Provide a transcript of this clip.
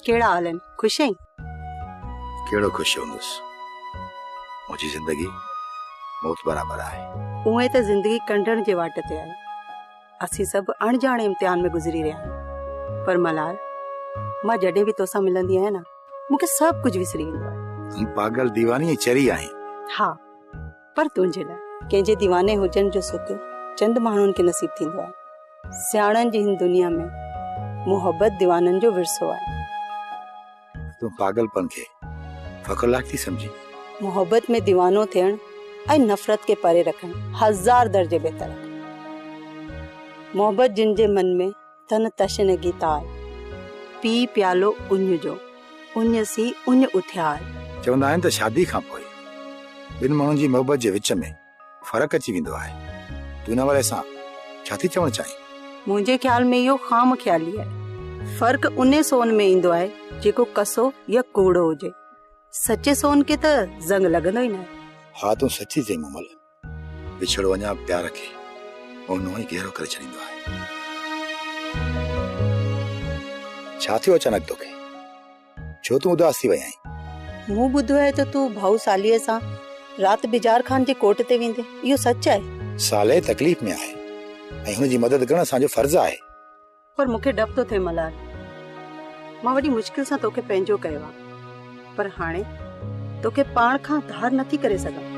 ڪهڙا حال آهن؟ خوش آهين؟ ڪهڙو خوش هوندس. منهنجي زندگي موت برابر آهي. اونئن ته زندگي ڪنڊڻ جي واٽ تي آهي. اسين سڀ اڻڄاڻي امتحان ۾ گذري رهيا آهيون. پر ملهار، مان جڏهن به توسان ملندي آهيان نه، مون کي سڀ ڪجهه وسري ويندو آهي. تون پاڳل، ديواني ۽ چري آهين. ها، پر تنهنجي لاء. ڪنهن جي ديواني هجڻ جو سک چند ماڻهن کي نصيب ٿيندو آهي. سياڻن جي هن دنيا ۾ محبت ديوانن جو ورثو آهي. تون پاڳلپن کي فخر لائق ٿي سمجهين؟ محبت ۾ ديوانو ٿيڻ ۽ نفرت کي پري رکڻ هزار درجي بهتر آهي. محبت جن جي من ۾ تن تشنگي تار، پي پيالو اڃ جو، اڃ سين اڃ اٿيار. چوندا آهن ته شادي کان پوء ٻن ماڻهن جي محبت جي وچ ۾ فرق اچي ويندو آهي. تون ان حوالي سان ڇا ٿي چوڻ چاهين؟ منهنجي خيال ۾ اهو خام خيالي آهي. فرق انهي سون ۾ ايندو آهي جيڪو ڪسو يا ڪوڙو هجي. سچي سون کي ته زنگ لڳندو ئي ناهي. ها تون سچ ٿي چئين مومل. وڇوڙو اڃا به پيار کي اونهو ۽ گهرو ڪري ڇڏيندو آهي. ڇا ٿيو اچانڪ توکي؟ ڇو تون اداس ٿي وئي آهين؟ مون ٻڌو آهي ته تون ڀائو صالح سان رات بجار خان جي ڪوٽ تي ويندين، اهو سچ آهي؟ صالح تڪليف ۾ آهي ۽ هن جي مدد ڪرڻ اسان جو فرض آهي. پر مون کي ڊپ ٿو ٿئي ملهار. مان وڏي مشڪل سان توکي پنهنجو ڪيو آهي، پر هاڻي توکي پاڻ کان ڌار نٿي ڪري سگهان.